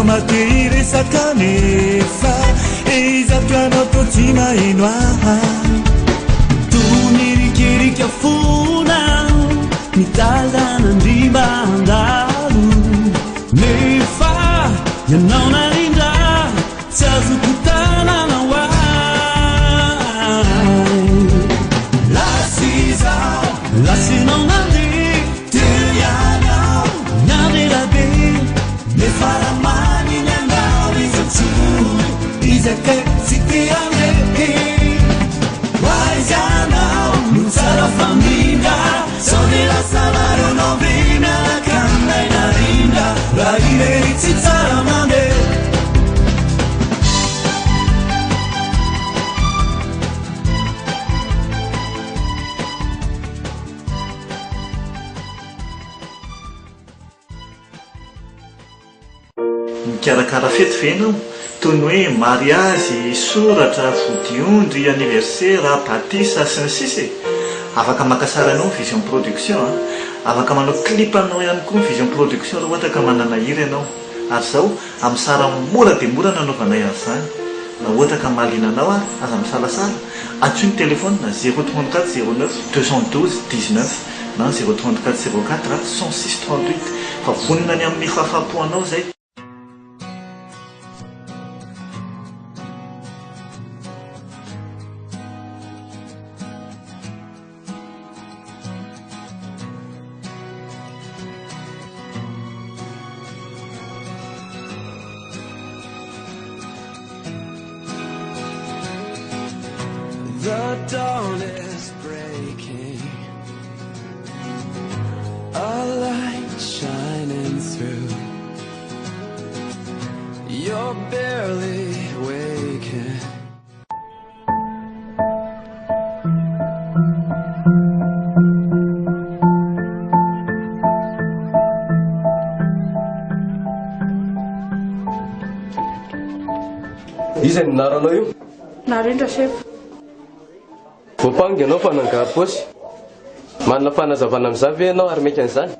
maro te hiresaka nefa izato ianao toa tsy maheno ahy. Toa mirikerika foana mitazana ndry mba handalo nefa ianao narindra tsy azoko tanana ho ahy. Lasa izaho, lasa ianao nandeha teo ihany aho niandry ela be nefa raha manina ianao iza intsony iza kay tsy te handeha. Ho aiza ianao no tsara famindra sao dia lasa nareo nao ve miaraka aminay narindra raha irery tsy tsara mandeha. Mikarakara fety ve ianao? Toy ny hoe mariazy, soratra, vodiondry, anniversaire, batisa, sy ny sisa e! Afaka maka sary anao ny Vision Production a! Afaka manao clip anao ihany koa ny Vision Production raha ohatra ka manana hira ianao. Ary izao, amin'ny sarany mora dia mora no anaovanay an'izany. Raha ohatra ka mahaliana anao ary, aza misalasala, antsoy ny telefaonina zéro 34 09 212 19 na zéro 34 04 106 38 fa vonona ny amin'ny fahafaham-po anao izay. The dawn is breaking A light shining through You're barely waking Iza ny anaranao io? Narindra chef. Voampanga ianao fa nangaha paosy. Manana fanazavana amin'izany ve ianao ary maika an'izany?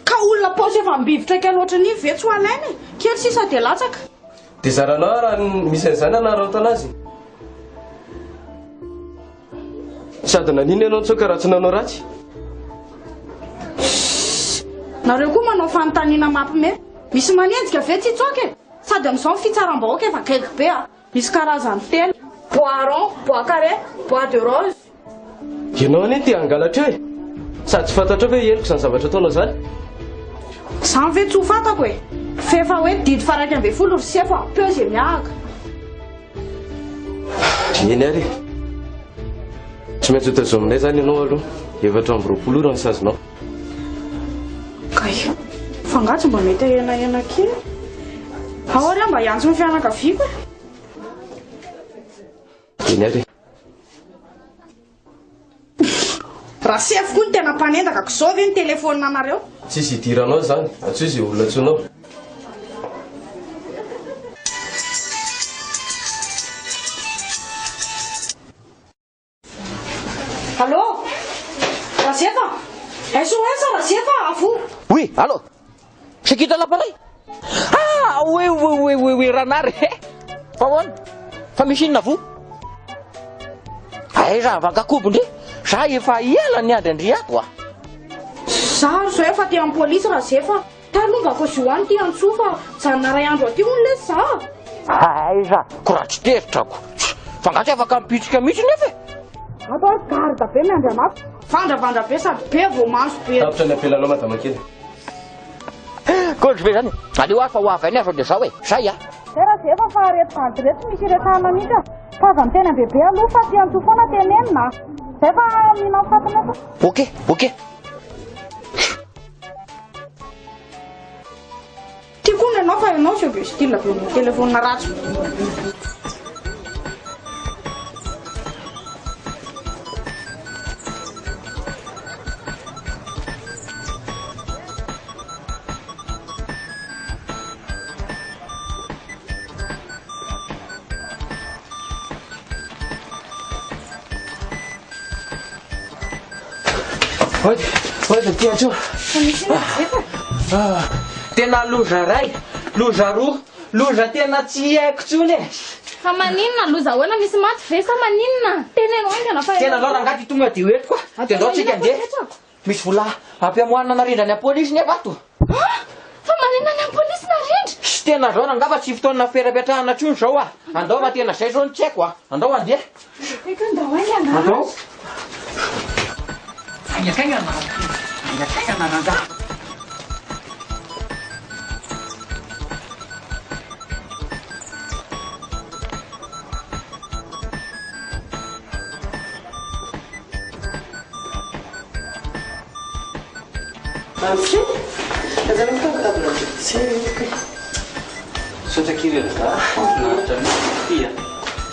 Ka olona paosy efa mibivotra kely ohatran'iny ve tsy ho alaina e? Kely sisa dia latsaka. Dia zaranao aho raha misy an'izany hanararaotana azy. Sady naninona ianao nitsoaka raha tsy nanao ratsy? Shhh! Nareo koa manao fanontaniana mampime. Misy manenjika ve tsy hitsoaka e? Sady amin'izao ny fitsaram-bahoaka efa gaigy be a! Misy karazany telo, bois rond, bois carré, bois de rose. Ianao anie te hangalatra eo e! Sady tsy fantatrao ve heloka izany zavatra ataonao izany? Izany ve tsy ho fantako e! F'efa hoe didy faha 11 ry sefo a! Peu ze miahaka. Eny ary e! Tsy maintsy ho tazominay izany ianao aloha, 24 ora ny sazinao. Kay, fa angaha tsy mba mety ahenahena kely? Ao ary aho mba hiantso ny fianakaviako e! Eny ary e! Rasefo koa no tena mpanendaka ko zao ve ny telephone anareo? Tsisy idiranao izany, antsoy izay olona antsoinao. Allô? Razefa? SOS Razefa, avoa! Oui, allô? C'est qui dans l'appareil? Ah, oui, oui, oui, oui, oui, Ranary eh! Fa ahoana? Fa misy inona voa? Aiza avaka kobo ndry? Za efa ela niandry an-dry ato ah! Za ry zao efa aty amin'ny polisy Razefa. Tay aloha mba kozio any ity antsoa fa mijanona iray andro aty hono lesy za a! Aiza ko raha tsy tezitra ko! Fa nga tsy afaka mipitsika mihitsy nefa e! Ato ary garde be miandry anah. Vandravandra be sady be voamaso be. Tapitra ny ampelanao madama kely. Kôzy be zany. Aleo ary fa ho avy any aho sao dia zao e! Zay a! Zay Razefa fa reto bandy reto tsy misy iresahana mihitsy a! Fa aza miteny am-bebe aloha fa ty antsoa foana tenenina a! Zay fa mihinam fatina fa. Ok, ok. Tiako hono ianao fa ianao zao be style be ny telephone ratsy. Ody, ody, ty antsoa. Fa misy inona Zefa? Ah, tena loza ray. Loza roa, loza tena tsy haiko tsony e. Fa maninona? Loza ahoana? Misy maty ve sa maninona? Teneno haingana fa. Tena zao rangahy ty tonga de ho eto koa. De ndao tsika andeha. Misy vola ampiamoahana narindra any am-polisy nefa ato. Ah! Fa maninona any am-polisy narindra? Tsy tena zao rangahy fa tsy fotoana ferapetrahana tsony zao ah. Andao fa tena zay zao no tsy haiko ah. Andao andeha. Eka andao haingana. Andao. Haingakaingana, haingakaingana rangahy. Ramose, aza mitaditabina be io kay. Misaotra akia ry Elga, mahafinaritra mihitsy ity a.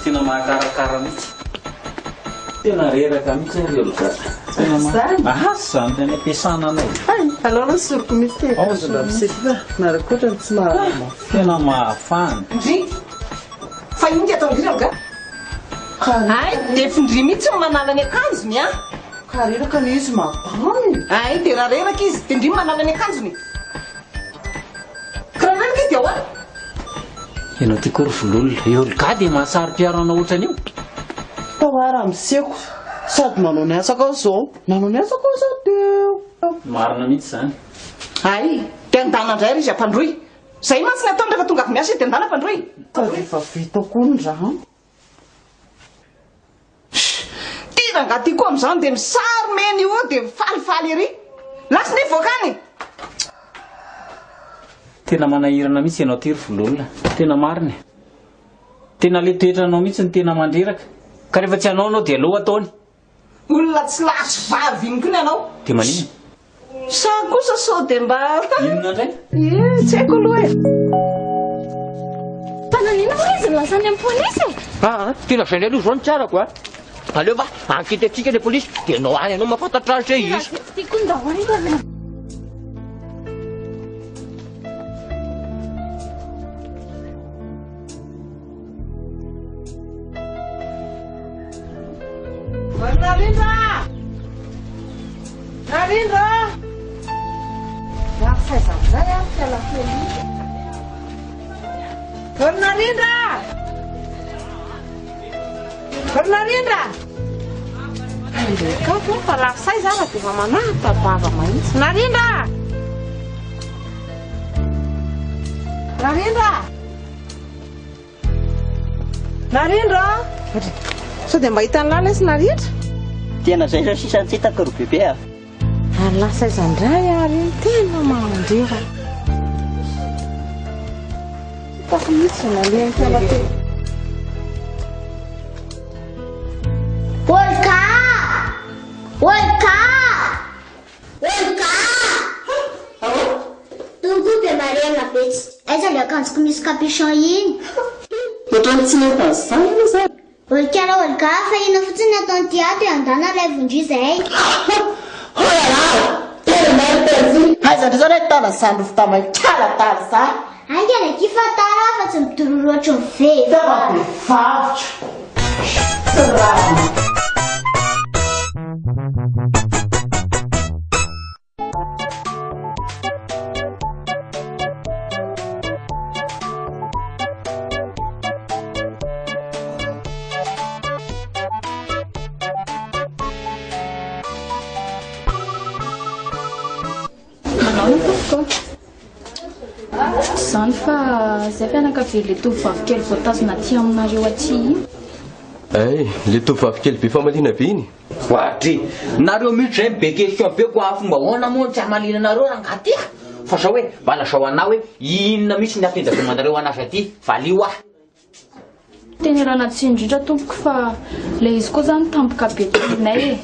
Tena mahakarakara mihitsy. Tena reraka mihitsy aho ry Elga. Tena ma- Zany? Mahazo zany tany am-piasana anao. Hay, alao aloha soroko mihitsy ty akanjon-dRamose ty fa nareo koa ohatran'ny tsy mahalala mafy. Tena mahafana. Ndry! Fa inona ty ataon-dry Olga? Hay, dia findry mihitsy ny manala ny akanjony an! Ka reraka anie izy madame e! Hay, dia raha reraka izy, dia ndry manala ny akanjony e! Ka raha reraka izy dia ahoana? Ianao ty koa ry vololona, i Olga dia mahasaro-piaro anao ohatran'io? Fa hoa ramoseko, sady manao ny asako aho izao, manao ny asako aho sady eo. Marina mihitsy izany. Hay, dia andana indray ary izy ampandroy. Zay mantsy ny ataony rehefa tonga avy miasa izy dia ndana ampandroy. Sady efa vita koa ny rano. Ty rangahy ty koa amin'izany dia misary mena io dia falifaly ery. Lasa anie voaka any e. Tena manahirana mihitsy ianao ty ry vololona. Tena marina e. Tena le toetranao mihitsy no tena mandreraka. Ka rehefa tsy hanao anao dia aleo ataony. Olona tsy lahy tsy vavy iny koa ny anao. Dia maninona? Sa kosa sao dia mba. Inona indray? Ie, tsy haiko aloha e. Fa naninona moa izy no lasa any amin'ny polisy e? Aa, tena zay indray aloha izao no tsy arako a. Aleo fa enquête antsika ny polisy dia enao any enao mahafantatra azy hoe iza. Tiako ndao haingana. Narindra! Narindra! Lasa aiza amin'izay aho fiala kely iny. Narindra! Narindra! Andeha kato fa lasa aiza aho raha dia efa manapa-bava mahitsy. Narindra! Narindra! Narindra a! Sao dia mba hitan'i Lala izy Narindra? Tena zay zao sisa tsy hitako ry bebe a! Ary lasa aiza indray ary iny? Tena mandreraka. Tsy hitako mihitsy izay nalehany teo teo. Olga! Olga! Olga! Tony koa be marena be tsy aiza le akanjoko misy capuchon iny? Ohatran'ny tsy nahita an'izany aloha za. Olga ra Olga fa inona fotsiny ny ataon'ity ato e andana alaivo ndry zay. Oh là là! Tena merci! Aiza ndry zao ny ahitana izany rovitra mainkala tany izany? Haingana akia fa tara aho fa tsy midororo ohatry ny vehivavy. Tena vehivaviko! Tsy rariny. Manao tompoko. Tsy izany fa izay fianakavian'ilay tovovavy kely voatazona aty aminareo aty iny. Hay, ilay tovovavy kely be famaliana be iny. Oadry! Nareo mihitsy zay be question be koa fomba ahoana moa no tsy hamaliana anareo rangaha ty a! Fa zao hoe mba lazao anah hoe inona mihitsy ny hampindradomanareo anazy aty? Valio ahy. Tena ialana tsiny indrindra tompoko fa ilay izy koa zany tampoka be taminay e!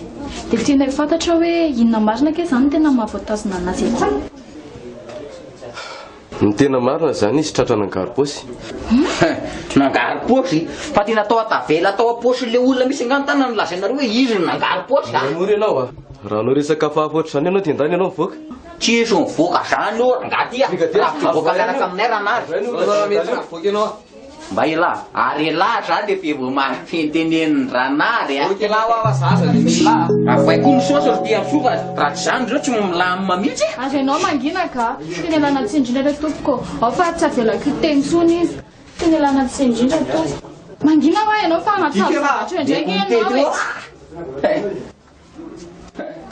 Dia tianay fantatra hoe inona marina kay zany no tena mahavoatazona anazy aty? Ny tena marina zany izy tratra nangaro paosy. Nangaro paosy? Fa tena tao tavela tao am-paosin'ilay olona mihitsy angaha ny tanany no lazainareo hoe izy no nangaro paosy a! Mamory ianao a! Raha hanao resaka hafahafa ohatr'izany ianao dia ndany ianao mivoaka. Tsy hisy mivoaka zany eo rangahy ty a! Raha tsy mivoaka miaraka aminay ranary. Mivoaka ianao a! Mba elah, ary elah zany efa vao mahay fitentenenin-dRanary a. Ok elah hoa fa zaza le mila a. Avoay koa ny saosy ry Tiantsoa fa raha tsy izany ireo tsy milamina mihitsy e. Ary ianao mangina ka. Tena ialana tsiny indrindra re tompoko. Ao fa tsy avelako hiteny intsony izy. Tena ialana tsiny indrindra tompoko. Mangina hoa ianao fa hanatsara zavatra eo indray nge ianao e.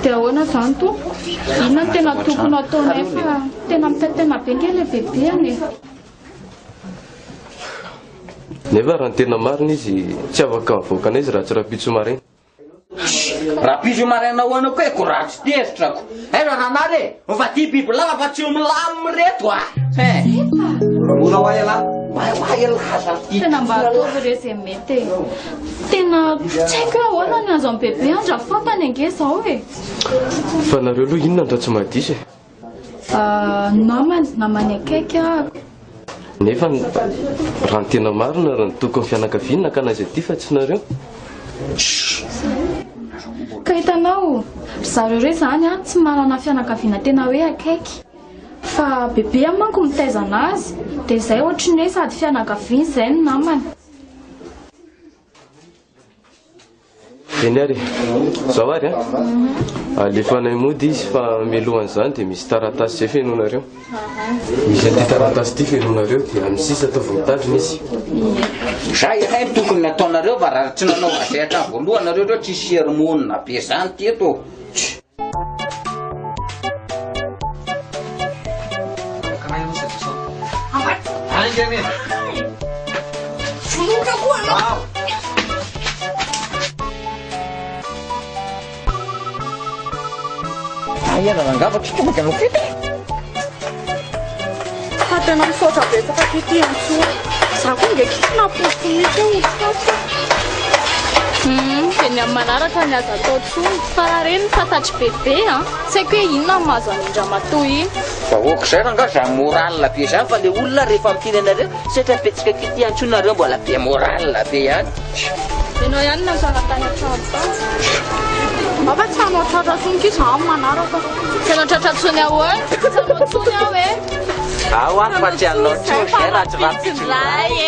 Dia ahoana izany tompoko? Inona no tena tokony ho ataonay fa tena mitaintaina be nge ilay bebe e. Nefa raha ny tena marina izy tsy afaka mivoaka anay izy raha tsy rahampitso maraina. Rahampitso maraina ahoana koa e, ko raha tsy tezitra ko. Aiza Ranary e, fa ty bibilava fa tsy milamina reto a. Mora ho ahy ialahy. Oay oay ialahy zany ty. Tena mba ataovy re izay mety e. Tena tsy haiko hoe ahoana ny azo an'i bebe andrafatany ange izao e. Fa nareo aloha inona no raha tsy mahadiso e? Namany, namany akaiky aho. Nefa raha ny tena marina raha ny tokony fianakaviana nakana azy aty fa tsy nareo. Ka hitanao, ry zareo ireo izany an, tsy manana fianakaviana tena hoe akaiky. Fa bebe manko mitaiza anazy, dia izay ohatry ny hoe sady fianakaviana izay no namany. Eny ary e. Zao ary an. Alefanay mody izy fa mialohan'izany dia misy taratasy izay fenoinareo. Misy an'ity taratasy ity fenoinareo dia amin'ny sisa ataovy mitandrina izy. Zay hay no tokony nataonareo fa raha tsy nanao an'izay hatramin'ny voalohany nareo ireo tsisy hermonina be zany teto. Aia rangaha fa tsy tonga dia hanao fety e! Fa tena misaotra betsaka aty ty Antsoa. Za koa nge tsy nampoiziko mihitsy hoe ho tratra. Hum, dia ny amin'ny manaraka ny aza atao tsony. Fa raha ireny fantatr'i Bebe an, tsy haiko hoe inona no mahazo an'iny ramatoa iny. Fa ohatr'izay rangaha za moral be zany fa le olona rehefa miteny anareo setra betsaka kity antsoina nareo mbola be moral be ihany. Ianao ihany no nansana tany an-trano tany. Angamba tsy hanao tratra intsony kisa aho amin'ny manaraka. Tsy hanao tratra intsony ahoana? Tsy hanao intsony aho e. Ao aho fa tsy hanao intsony zay raha tsy rahampitso indray e.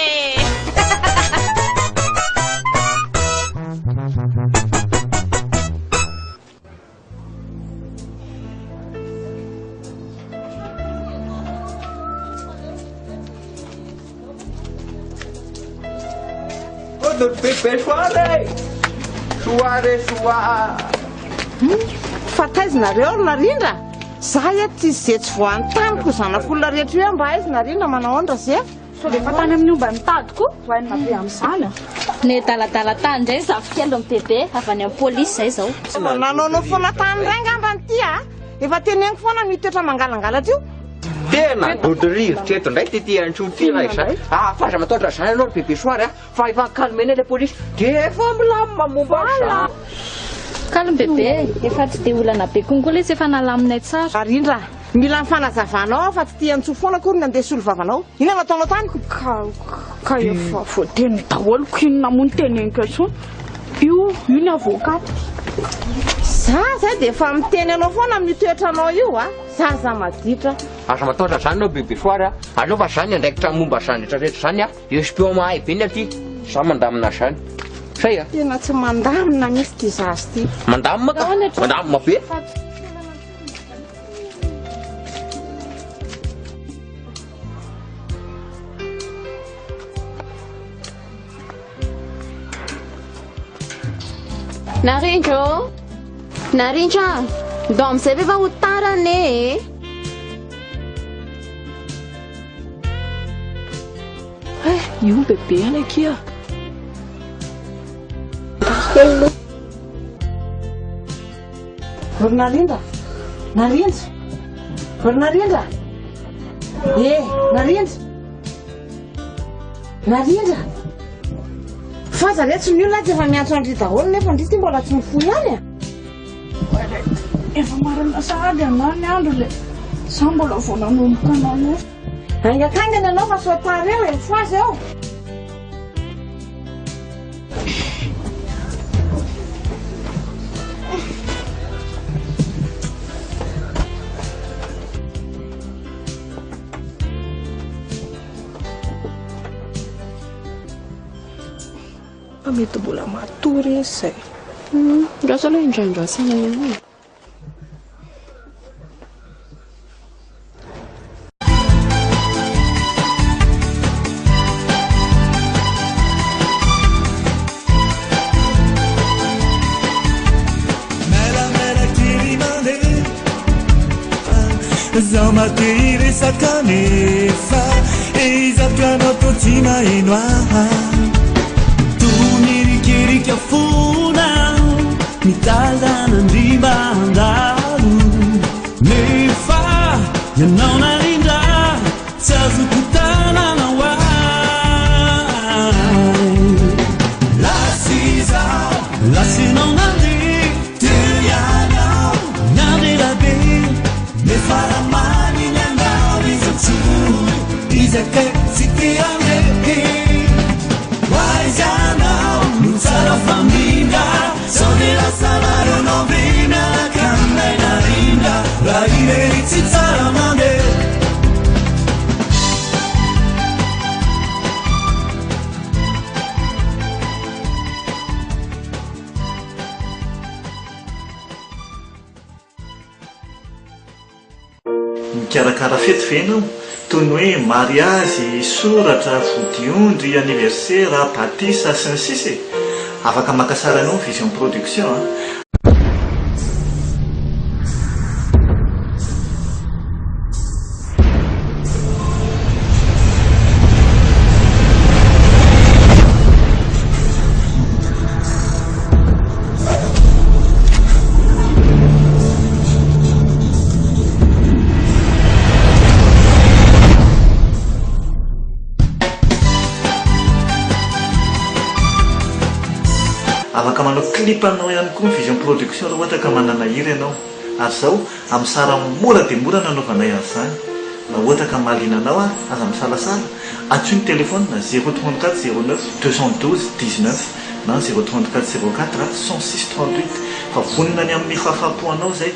Fa taiza nareo ry Narindra? Za eto tsisy ze tsy voantaniko zanak'olona rehetra io mba aiza Narindra manao ahoana Razia? Sao dia efa tany amin'ny omba nitady koa? Voainina be amin'izany a! Niadaladala tany indray ny zafikelin'i Bebe, avy any amin'ny polisy izay izao. Nanaonao foana tany indray angamba ity a! Efa teneniko foana ny toetra mangalangalatra io. Tena dodorivotra eto indray ity Tiantsoa ity raha izay. Ah, fa aza matahotra izany ianao ry Bebe Soary a, fa efa calmena ilay polisy dia efa milamina momba an'izany. Calme Bebe, efa tsy dia olana be konko ilay izy efa nalaminay tsara. Arindra, Mila ny fanazavanao aho fa tsy tian-tsoa foana akory ny handeha hisolo vavanao. Inona no ataonao tany? Ka, ka efa voateny daholo ko inona moa no teneniko intsony. Io, io ny avocat. Za zay dia efa miteny anao foana amin'io toetranao io a! Zaza maditra. Aza matahotra zany ianao Bebe Soary a! Aleo fa za ny andraikitra momba zany rehetra rehetra zany a! Espion mahay be ny aty! Za mandamina zany. Zay a! Tena tsy mandamina mihitsy ity zaza ity. Mandamina ka! Mandamina be! Narindra ô! Narindra! Ndao amin'izay ve fa ho tara anie e! Eh, io ny bebe any akia. Ry Narindra! Narindra! Ry Narindra! Eh, Narindra! Narindra! Fa za re tsy ny olona tsy efa miantso an-dry daholo nefa ndry ty mbola tsy mifoha ihany a! Efa marina sahady anah ny andro le za mbola vao nanomboka nanofy. Haingankaingana ianao fa sao tara eo e, mifohaza eo! Fa mety mbola matory izy izay. Andraso aloha indrandrasana ihany e. Mailamela kely mandeha Zaho mate hiresaka nefa Izato ianao toa tsy maheno ahy Toa mirikirika foana Mitazana ndry mba handalo Nefa ianao narindra Tsy azoko tanana ho ahy Lasa izaho, lasa ianao nandeha Teo ihany aho, niandry ela be Nefa raha maniny anao izy antsoy Izy akaiky tsy te handeha Ho aiza ianao no tsara famindra Sao dia lasa nareo nao ve miaraka aminay narindra Raha irery tsy tsara mandeha Mikarakara fety ve ianao? Toy ny hoe mariazy, soratra, vodiondry, anniversaire, batisa, sy ny sisa e! Afaka maka sary anao ny Vision Production a! Afaka manao clip anao ihany koa ny Vision Production raha ohatra ka manana hira ianao. Ary izao, amin'ny sarany mora dia mora no anaovanay an'izany. Raha ohatra ka mahaliana anao ary, aza misalasala, antsoy ny telefaonina 034 09 212 19 na 034 04 106 38 fa vonona ny amin'ny fahafaham-po anao izay.